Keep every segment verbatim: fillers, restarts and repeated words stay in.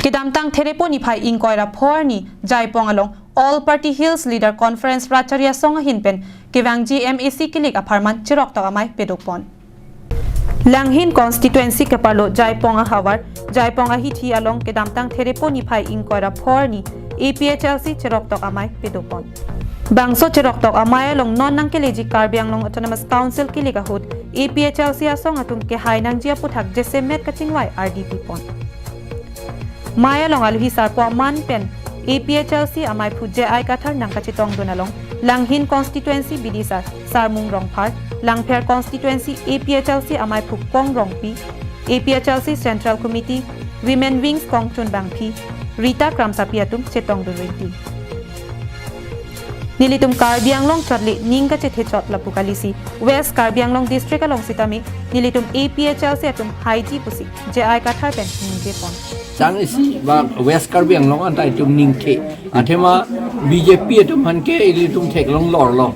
Kedamtang Therepo niphai ingkoi ra pho arni Jaipong along All Party Hills Leader Conference Ratchari Asong ahin pen kevangji M A C kilik apharman cheroktok amei pedopon. Langhin constituency keparlo Jaipong ahavar, Jaipong ahithi along kedamtang Therepo niphai ingkoi ra pho arni A P H L C cheroktok amei pedopon. Bangso cheroktok amei along non nangkeleji Karbi Anglong Autonomous Council kilik ahut A P H L C asong atum kehai nangji aputhak jasemet kachingvai ardi pipon. Mei along aluhi sarpo aman pen A P H L C ameiphu J I Kathar nangkachetongdun along Langhin constituency B D sir Sarmung Rongphar, Langpher constituency A P H L C ameiphu Kong Rongpi, A P H L C Central Committee Women Wings Kongchun Bangphi, Rita Kramsapi atum chetongdun rinti. Nelitum Karbi Anglong chot le ning kachethechot lapu kalisi West Karbi Anglong District along sitame nelitum A P H L C atum haiji pusi J I Kathar pen ningjepon. Chang isi ba West Karbi Anglong anta itum ningthe. Athema B J P atum aphan ke ilitum theklong lorlo.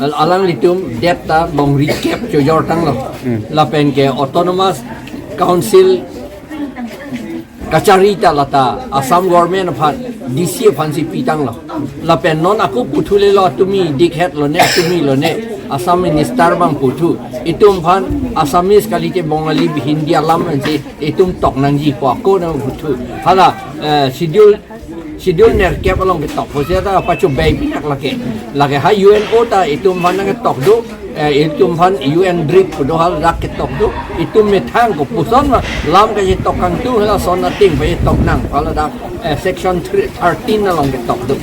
Al- alanglitum det ta longri kep chojor tanglo. Hmm. Lapen ke Autonomous Council kachari ta lata Assam government aphan D C aphansi pitanglo. Lapen non ako puthulelo atumi dikhet lone atumi lone Assam minister bang puthu. Itum aphan Assamese kalite Bongali Hindi alam ansi itum tok nangji pu ako nangputhu. Hala eh, schedule schedule nerkep along ketok pusi ta pacho bai pinak lake. Lake ha U N O ta itum aphan nangketok do, eh, itum aphan U N drip kedo haladak ketok do, itum methang kopuson ma lam kachetok kangtung halason ating pachetok nang haladak, eh, section three, thirteen along ketok do.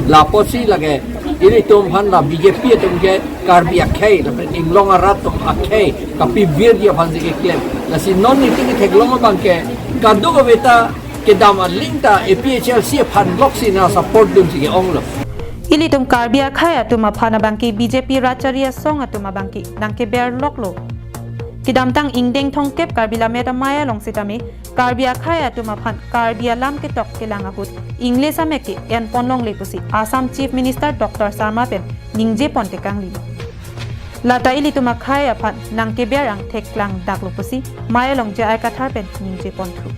Lapusi lake ilitum aphan la B J P atum ke Karbi akhei, lapen inglong arat atum akhei, kapivirji aphansi keklem. Lasi non nelitum ketheklong abang ke kadokave ta kedam aling ta A P H L C aphan loksi nangsupport dunsi ke-onglo. Ilitum Karbi akhei atum aphan abangke B J P Ratchari Asong atum abangke nangkeber loklo. Kedamtang ingdeng thomkep Karbi Lammet Amei along sitame Karbi akhei atum aphan Karbi alam ketok kelang ahut English amek ke-enpon longle pusi Assam Chief Minister Doctor Sarma pen ningjepon tekangli. Lata ilitum akhei aphan nangkeber angthek klangdaklo pusi mei along J I Kathar pen ningjeponthu.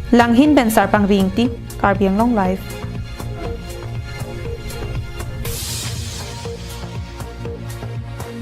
Langhin pen Sarpang Ringti, Karbi Anglong Live.